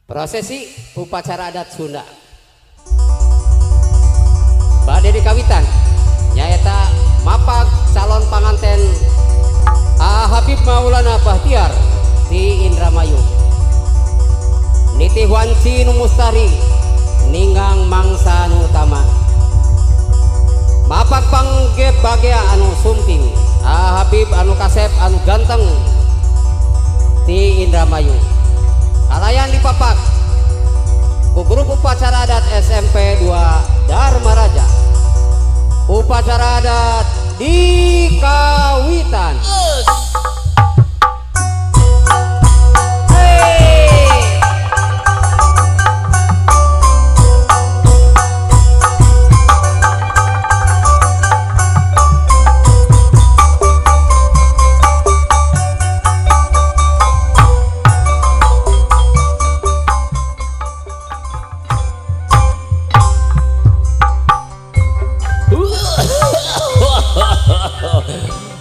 Prosesi upacara adat Sunda. Bade dikawitan nyaeta mapag calon panganten A Habib Maulana Bahtiar di Indramayu. Nitih wanci nu mustari ninggang mangsa nu utama. Mapag panggep bagea anu sumping A Habib anu kasep anu ganteng di Indramayu. Kalayan dipapak ku grup upacara adat SMP 2 Dharmaraja. Upacara adat di Kawitan. Hey.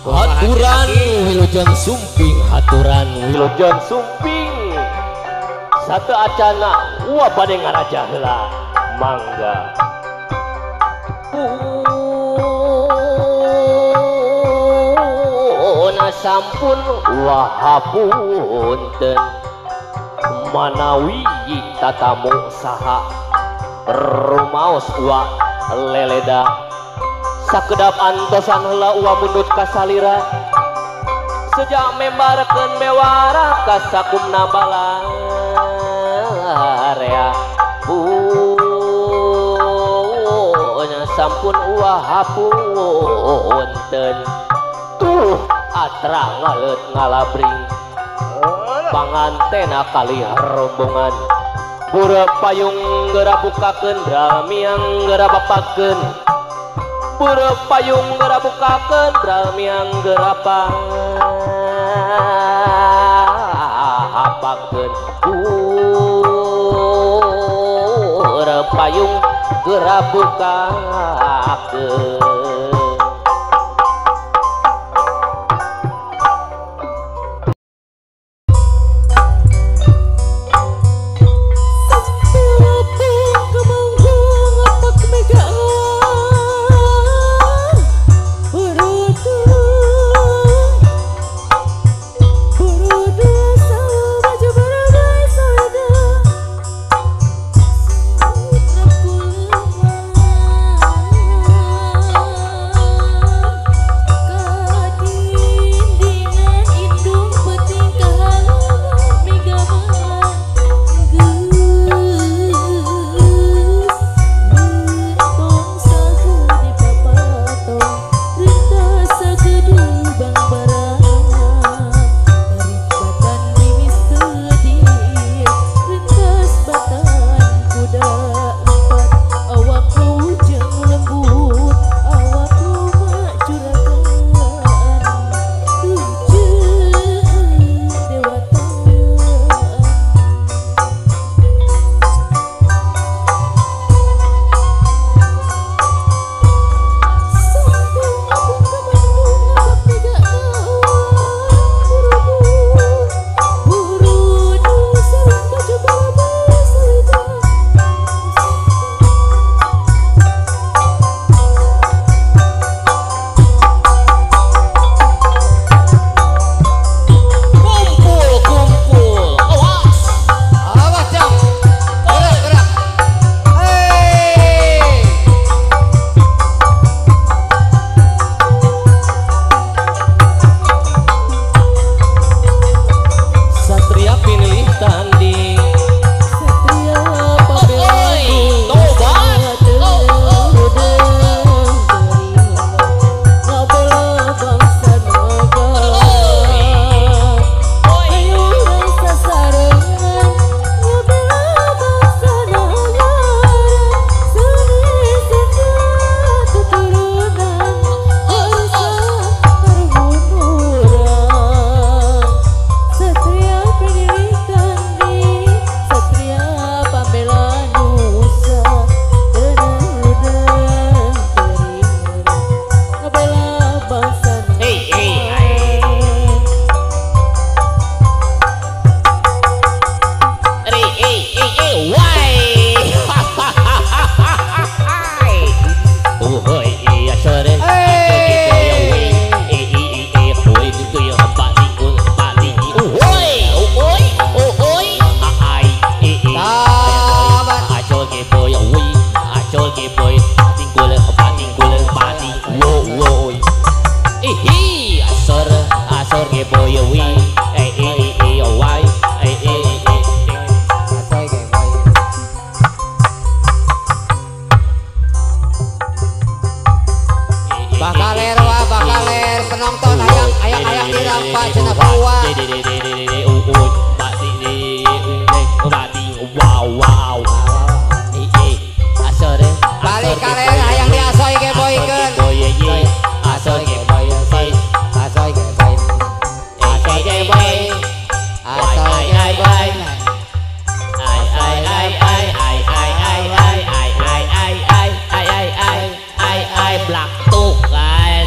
Haturan wilujeng sumping, haturan wilujeng sumping. Satu acana wa bade ngaraja heula mangga. Puna sampun wahapunten manawi tatamu saha rumaos wa leleda. Sakedap antosan heula uwa mundut kasalira sejak membarkeun mewara kasakumna balarea. Punya sampun uwa hapunten tuh atra ngaleut ngalabring pangantena kalih rombongan bureuk payung geura bukakeun dramiang geura bapakeun. Bureuk payung geura bukakeun dramiang geura papakeun. Bureuk payung geura bukakeun. Putra Wow wow. Asore balik kalen hayang diasoy geboykeun. Asoy geboy asoy geboy asoy geboy asoy geboy ai ai ai ai ai ai ai ai ai ai ai ai ai ai ai ai blak tuh.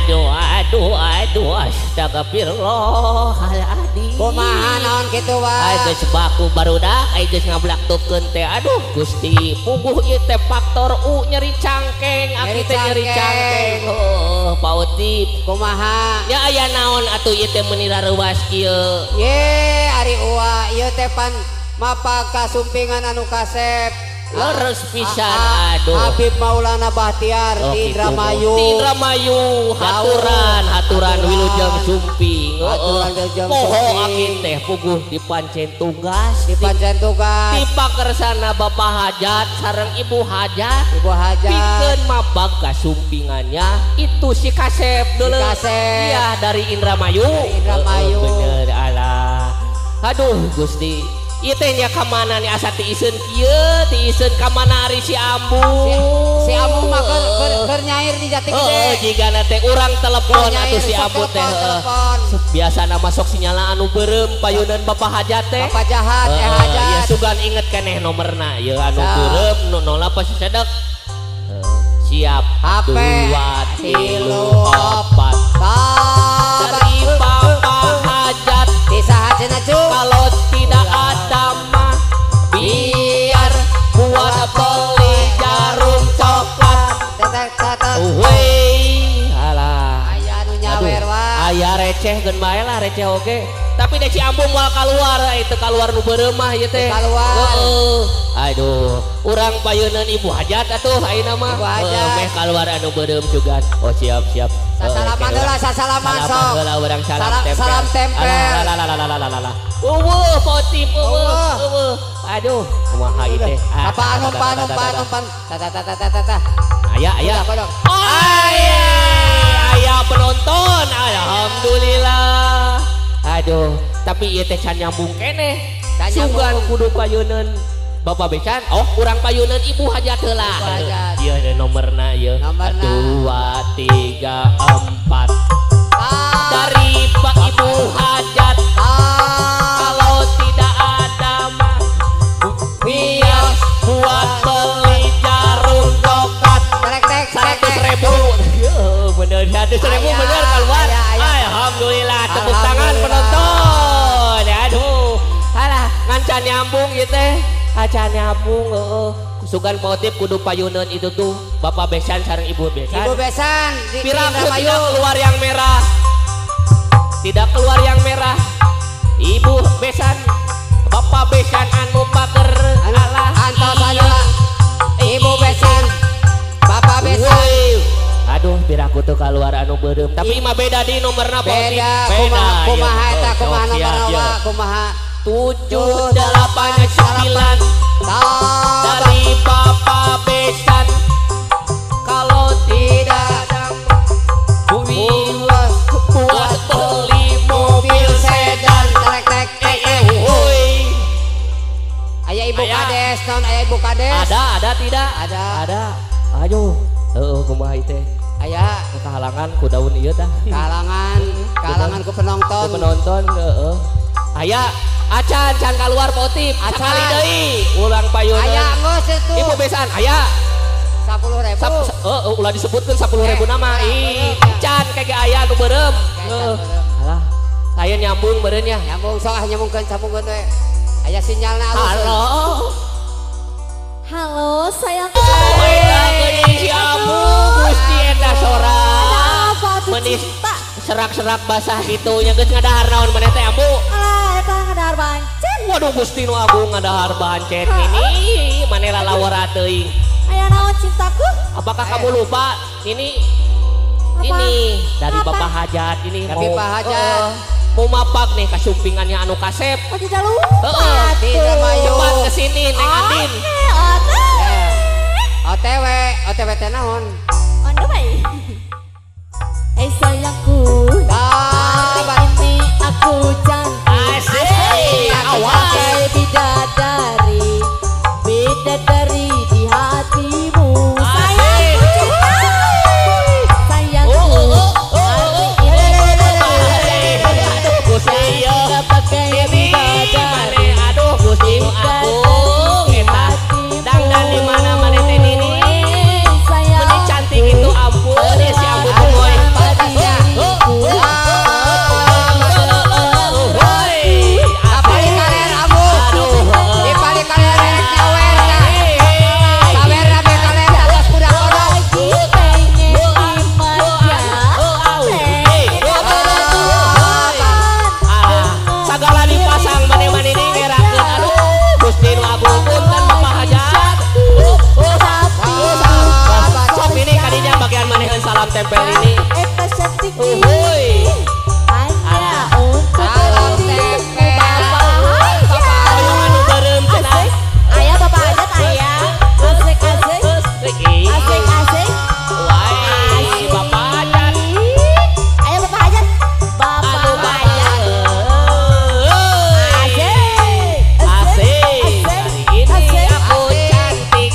Aduh aduh aduh astagfirullahaladzim. Kumaha naon kitu wae. Ai geus baku barudak ai geus ngablaktukeun teh. Aduh Gusti puguh ieu teh faktor U nyeri cangkeng aki teh nyeri cangkeng. Heuh Pak Utip kumaha nya aya naon atuh ieu teh meuni rareuwas kieu. Ye ari uwa ieu teh pan mapag kasumpingan anu kasep. Leres pisan aduh. Habib Maulana Bahtiar di Indramayu. Di Indramayu haturan haturan wilujeng sumping. Poho aki teh puguh dipancen tugas. Dipancen tugas. Di pakersana Bapak Hajat sareng Ibu Hajat. Ibu Hajat. Pikeun mapag kasumpingannya itu si Kasep dulu. Si Kasep. Iya dari Indramayu. Dari Indramayu. Bener alah. Aduh Gusti. Ieu teh nya ka mana nih asa tiiseun kieu, tiiseun ka mana ari si Ambu. Si Ambu mah keur nyair di Jati Gede. Heeh, jigana teh urang telepon atuh si Ambu teh. Biasana masuk sinyala anu beureum payuneun Bapak Hajat teh. Bapak Jahat, eh Hajat. Ieu sugan inget keneh nomerna, ieu anu beureum nu 08 sedek. Siap. HP 2 3 4. Dari Bapak Hajat. Ti saha cenah cu? Kalau tidak ada mah biar buat beli jarum coklat. Weh, alah. Aya nu nyawer wae. Aya receh geun bae lah receh oge. Tapi deh si Ambu moal kaluar, itu kaluar nu beureum mah ieu teh. Kaluar. Aduh, urang payeuneun Ibu Hajat atuh ayeuna mah. Ibu Hajat. Meh kaluar anu beureum sugan. Oh siap siap. Sasalaman heula, sasalaman sok. Salaman heula urang salam tempel. Salam tempel. Alah. Eueuh potip eueuh eueuh. Aduh, kumaha ieu teh? Apaan umpan umpan umpan. Ta ta ta ta ta. Aya aya. Aya aya penonton. Alhamdulillah. Aduh, tapi ieu teh can nyambung keneh. Sugan kudu payeuneun Bapak Besan. Oh, urang payeuneun Ibu Hajat heula. Ieu nomerna ieu. 2 3 4. Dari Pak Ibu Hajat. Kalau tidak ada mah biar buat beli jarum coklat. 100.000. Bener 100.000 bener keluar. Alhamdulillah tepuk tangan penonton. Aduh, alah ngancan nyambung ieu teh. Acan nyambung heeh. Sugan motif kudu payuneun itu tuh Bapak Besan sareng Ibu Besan. Ibu Besan di Indramayu tidak keluar yang merah. Tidak keluar yang merah. Ibu Besan, Bapak Besan anu pager alah antos Ibu Besan, Bapak Besan. Aduh, piraku tuh keluar anu beureum. Tapi mah beda di nomorna. Beda, kumaha kumaha eta kumaha nomorna kumaha. 7 8 9 dari Bapak Besan. Kalau tidak ada buat beli mobil sedan. Aya Ibu Kades, non aya Ibu Kades. Ada tidak? Ada. Ada. Ayo, heeh kumaha ieu teh? Aya kahalangan ku daun ieu tah. Kahalangan, kahalangan ku penonton. Ku penonton heeh. Aya acan can kaluar motif. Acan deui ulang payuneun. Aya geus itu. Ibu Besan aya 10.000. Heeh ulah disebutkeun 10.000 nama. Ih, can kage aya nu beureum. Heeh. Alah, saya nyambung beureun nya. Nyambung sok ah nyambungkeun sambungkeun we. Aya sinyalna alus. Halo. Halo, sayang. Si Ambu Gusti eta sora. Menis serak-serak basah gitu nya geus ngadahar naon maneh teh Ambu? Alah eta ngadahar bancet. Waduh Gusti nu agung ngadahar bancet ini maneh lalawara teuing. Aya naon cintaku? Apakah kamu lupa ini? Apa? Ini dari Apa? Bapak Hajat ini dari mau Bapak Hajat. Mau mapak nih kasumpingannya anu kasep. Oh tidak lupa. Cepat ke sini Neng Andin. Oke, OTW, OTW teh naon? On the way. Hei sayangku, hari ini aku cantik. Asik, bagai bidadari. tempel ini. Eta cantik ini. Hanya untuk salam tempel. Bapak Asik. Ayah bapak hajat ayah. Asik asik. Asik asik. Wah, bapak hajat. Ayo bapak hajat. Bapak hajat. Asik. Asik. Hari ini aku cantik.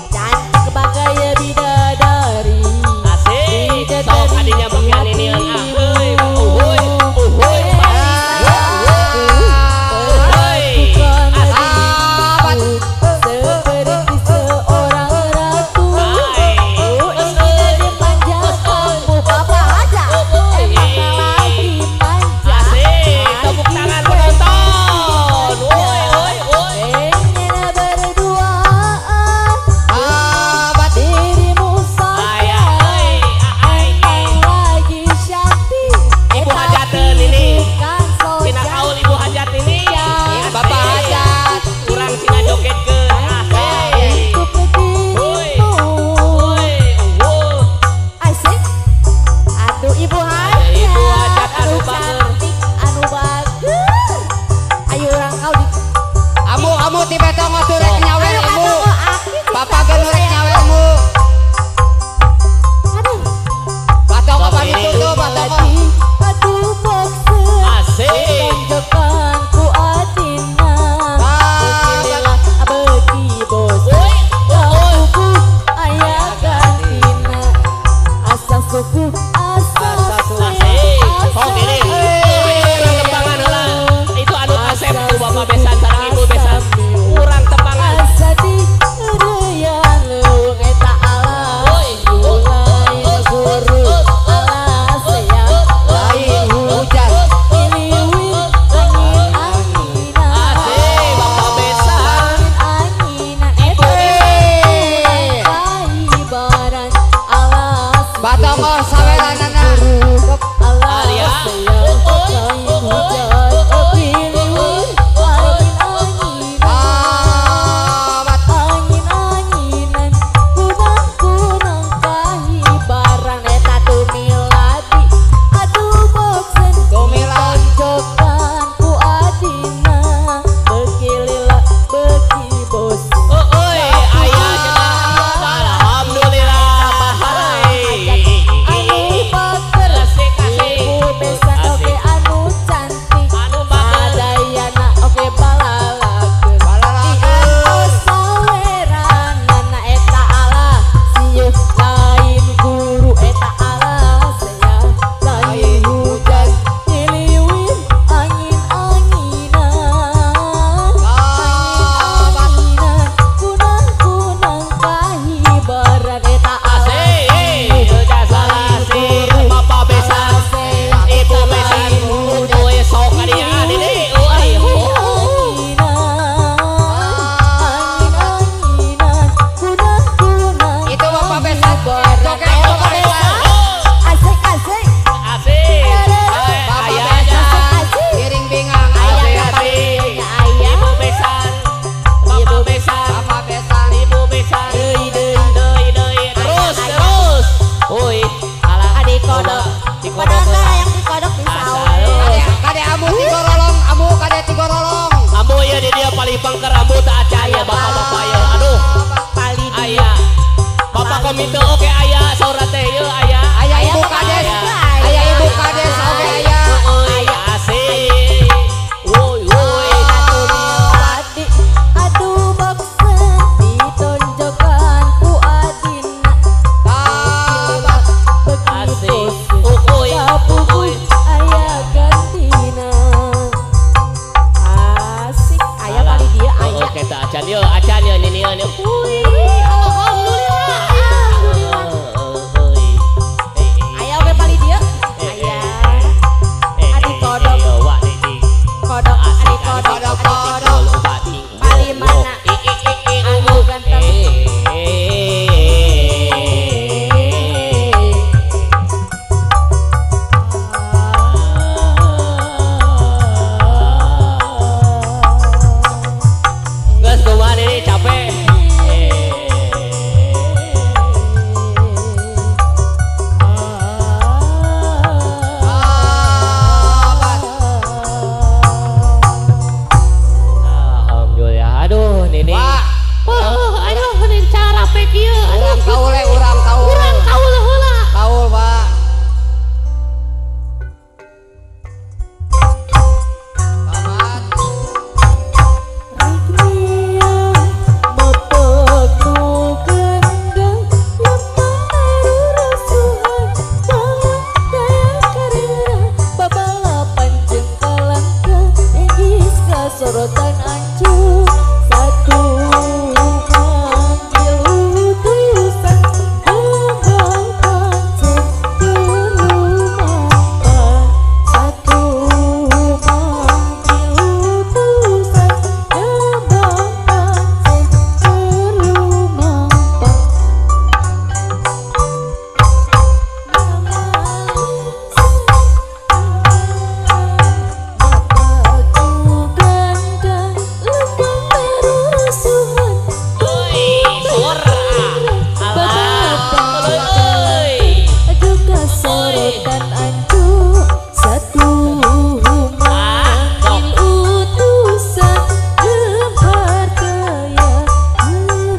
Cantik bagai bidadari. Asik. Sok adinya bagian ini ah. Heuy, uhuy, uhuy. Seperti seorang ratu. Oh ingin dimanjakanmu bapak hajat. Emang lagi manja. Asik. Tepuk tangan penonton. Woi, woi, woi. Ingin berduaan dirimu saja. Ayah, euy, ai, Emang lagi cantik. Ibu hajateun ini. Bukan Cina soja. kaul ibu hajat ini. Bapak hajat. Kurang cina jogetkeun. Asik. Untuk Woi. dirimu. Woi, wuh. Asik. Aduh ibu hajat. Ibu hajat anu bager. Cantik anu bager. Ayo urang kau di. Amu amu ti betong atuh rek nyawer Ayo ibu. kata aku. Bapak geus rek nyawermu. Aduh. Batong apa Ini. ditutup batong. Aduh boxer. Asik. Tonjokanku adina. Beginilah begi bos. Woi, woi. Kapuku ayah gantina. Asa suku asa Asik. Sok ini. Urang tepangan heula. Itu anu kasep ku bapak besan sareng ibu besan. Urang tepangan. Asa di reuyan leuweung eta alas. Woi. Lain guru alas ya. Lain hujan. Iliwin angin angina. Asik bapak besan. Angin anginan eta Eh. kahibaran alas. Batong oh saweranana. Alas Alia. ya. Lain hujan. Iliwin angin anginan. Babat. Angin-anginan kunang-kunang kahibaran eta tumiladi aduh bosen Tumila. tonjokan ku adina bekilila beki bosen Oh, oi, ayah cenah. Alhamdulillah. Anu bager Asik, asik. ibu besan oge anu cantik Anu bager. sadayana oge balalakeun Balalakeun. Saweranana eta ala sieuh lain guru eta ala saya lain hujan tiliwin angin-anginan angin-anginan kunang-kunang kahibaran eta ala Asik. Udah salah sih. Bapak besan. Ibu besan. Oi, sok kadinya ini. Oi, angin-anginan kunang-kunang Itu bapak besan. Joget bapak besan. Asik asik Asik. Bapak Ayah besan. Asik. Giring bingang. Asik, Ayah asik. Ayah Ibu besan. Bapak besan. Bapak besan. Ibu besan. Deui deui Deui deui. Terus terus. Oi, alah. Adik kodok. Dikodok. Penonton yang dikodok di sawah. Kade kade amu tigorolong, amu kade tigorolong. Ambu ya di dia paling pangker ambu tak acan ya bapak-bapak ya. Aduh, Pali di ayah. Bapak komite oke ayah saura teh ye ayah. Ayah ibu Ayah, kades. ayah. Ayah ibu kades oke ayah. Oi, asik. Woi, woi. Adi aduh boxer ditonjokan ku adina Babat. Asik. begitu Oi, kapuku oi. ayah gantina asik ayah pali dia ayah Oke, tak acan yo, acan yo nini yo. Woi. Alhamdulillah alhamdulillah ayah oke pali dia ayah Adik kodok. Kodok adik kodok Kodok kodok. Pali mana? Anu ganteng. Geus kumaha ini capek. geuning. Wah. Aduh geuning cara pe kieu. Urang kaul urang kaul. Urang kaul heula. Kaul, Pak. Sorotan ancu satu manggil utusan kembang pancen kelumampan satu manggil utusan kembang pancen kelumampan sorotan ancu satu manggil utusan lempar kaya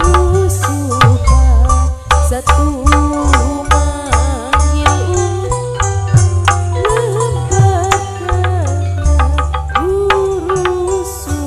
kerusuhan satu manggil lempar kaya kerusuhan.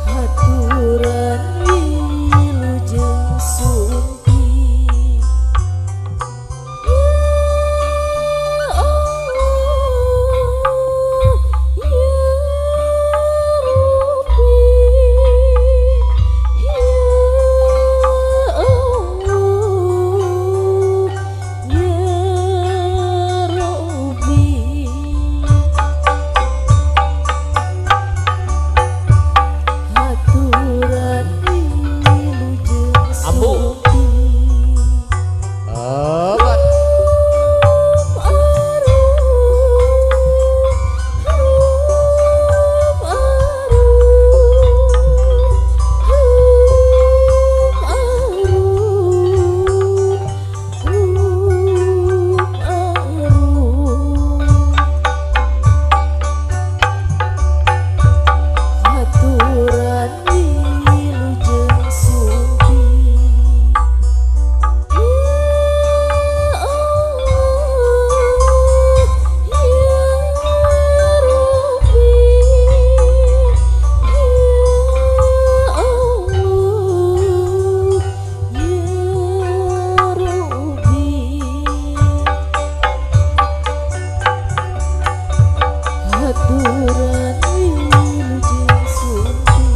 Haturan wilujeng sumpi ya Allah ya Rabbi ya Allah ya Rabbi haturan wilujeng sumpi. Haturan wilujeng sumpi ya Allah ya Rabbi ya Allah ya Rabbi haturan wilujeng sumpi.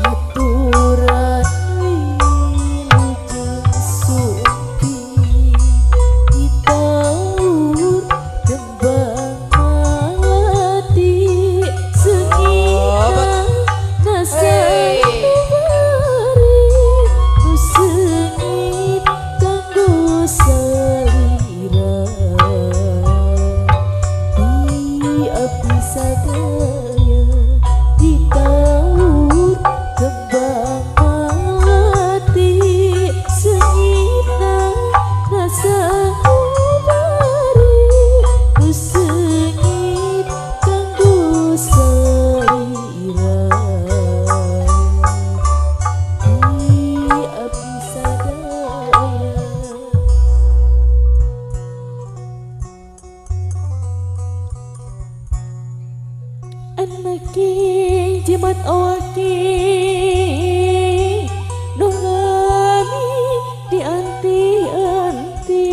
Haturan wilujeng sumpi ditaur kembang melati sengitna nasa bari nu seungit kanggo salira di abdi sadaya ditaur kembang melati sengitna nasa bari nu seungit kanggo salira di abdi sadaya. Anaki jimat awaki nu ngami dianti-anti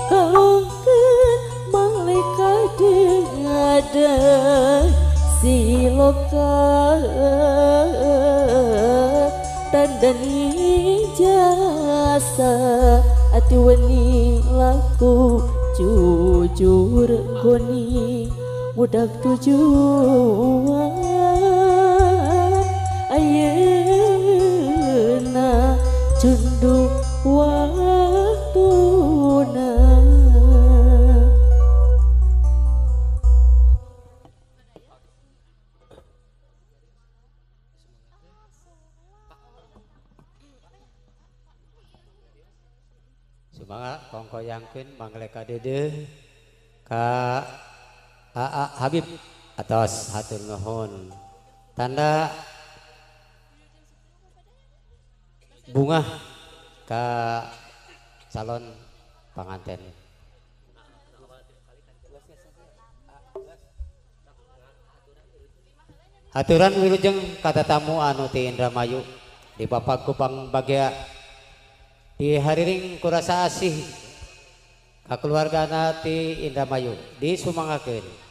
kalungkeun malaikat deung ada. loka tandani jasa ati wening laku jujur goni budak tujuan ayeuna cunduk waktuna. Sumangga kongkoyangkeun mangleka dede ka AA Habib atos hatur nuhun. Tanda bunga ka calon panganten. Aturan wilujeng ka tatamu anu ti Indramayu di Bapak Kupang Bagea di hariring kurasa asih ka keluargana ti Indramayu disumangakeun.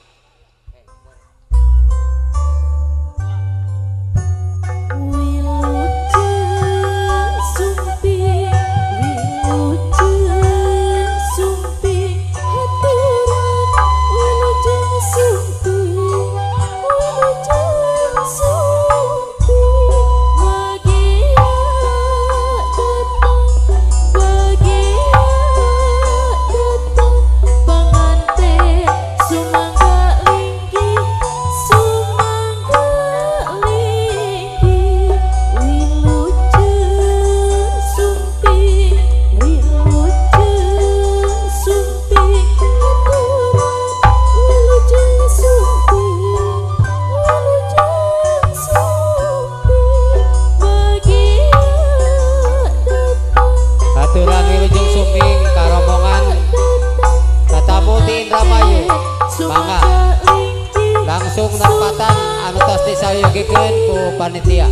Langsung nempatan anu tos disayogikeun ku panitia.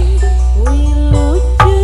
Wilujeng